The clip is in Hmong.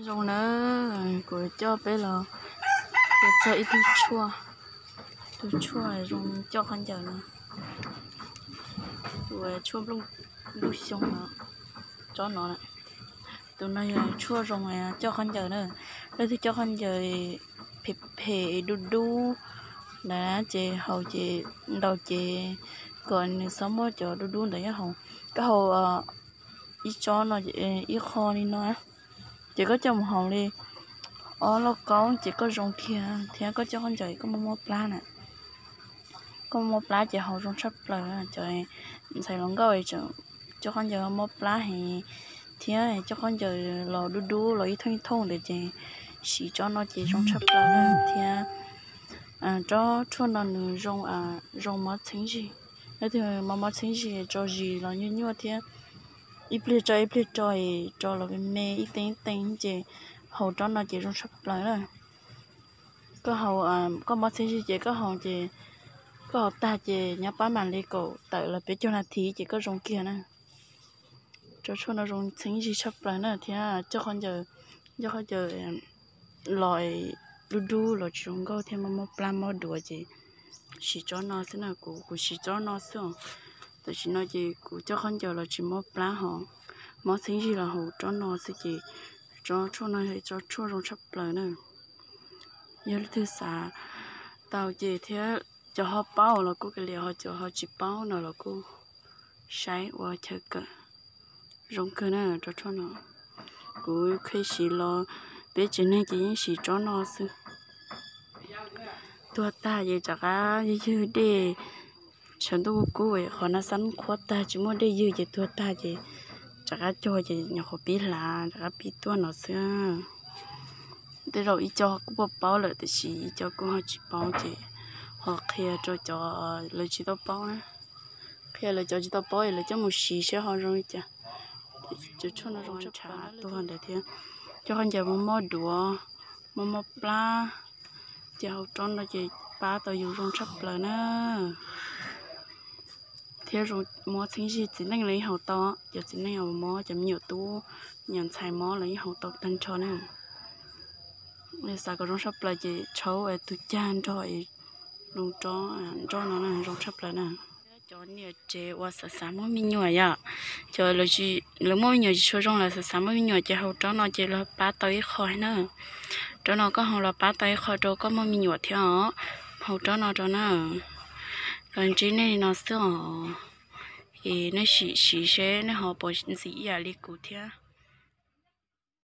Zoo na, kuv coj peb los ua txog ib tug tshuaj, tus tshuaj zoo coj khaub ncaws no, tus tshuaj nplooj xyoo no, tsob no. Tus no yog tshuaj zoo coj khaub ncaws na. Leej twg coj khaub ncaws phem phem dub dub ntawd ces haus ces ntaus ces kom nws txhob muaj cov dub dub ntawd nyob hauv. Koj haus ib tsob no, ib qho li no, ces koj coj mus haus li ob lauj kaub ces koj zoo kiag thiab koj coj khaub ncaws koj mob mob plab na. Koj mob mob plab ces haus zoo tshaj plaws. Cov ntxhais hluas nkauj tseem coj khaub ncaws mob plab heev thiab coj khaub ncaws los dub dub los ib thooj ib thooj ntawd ces siv tsob no ces zoo tshaj plaws na thiab. Tsob tshuaj no nws zoo, zoo mob txheeb zig. Leej twg mob mob txheeb zig tso zis los nyuaj nyuaj thiab, ib pliag tso ib pliag tso, tso los me me ib teev ib teev ces haus tsob no ces zoo tshaj plaws na. Koj haus, koj mob txheeb zig ces koj haus ces, koj haus tag ces nyob pab mam li kaum tawm los peb caug nas this ces koj zoo kiag na. Tsob tshuaj no zoo txheeb zig tshaj plaws na thiab coj khaub ncaws, coj khaub ncaws los dub dub los tsis zoo nkauj thiab mob mob plab mob duav ces siv tsob no xwb na. Kuv, kuv siv tsob no xwb os. Tam sim no ces kuv coj khaub ncaws los tsis mob plab ho mob txheeb zig los haus tsob no xwb ces tsob tshuaj no yog tsob tshuaj zoo tshaj plaws na. Yog leej twg xav tau ces thiab cov ho paub los kuj kav liam, ho cov ho tsis paub no los kuj saib ua chaw kawm. Zoo kawg na tsob tshuaj no. Kuv qhia siv los peb tsev neeg ces yeej siv tsob no xwb. Tuag tag ces rov qab ywg ywg dej, sawv ntuj kub kub qhov no xab qhuab tag tsis muaj dej ywg ces tuag tag ces rov qab cog ces nyuam qhuav pib hlav rov qab pib tuaj no xwb. Tej zaum ib co kuj paub paub lawm tiam sis ib co kuj ho tsis paub ces ho qhia rau cov lawv tsis tau paub na. Qhia lawv cov tsis tau paub es lawv coj mus siv saib ho zoo li cas. Cov tshuaj no zoo tshaj plaws tuag ntawd thiab. Coj khaub ncaws mob mob duav, mob mob plab ces haus tsob no ces pab tau yus zoo tshaj plaws na. Thiab mob txheeb zig txiv neej los yeej haus tau, cov txiv neej uas mob, cov me nyuam tub, me nyuam ntxhais mob los yeej haus tau tag nrho na. Xav kom zoo tshaj plaws ces tshau tus cag nrog, nrog no zoo tshaj plaws na. Cov niam tsev uas xav xav muaj me nyuam yom, cov lawv muaj me nyuam tsis tshua zoo lawm xav xav muaj me nyuam ces haus tsob no ces los pab tau ib qho na. Tsob no koj haus los pab tau ib qho rau koj muaj me nyuam thiab os. Haus tsob no rau na. Los ntsib nej li no xwb os. Es nej sim siv seb nej ho puas ntxim ib yam li kuv thiab.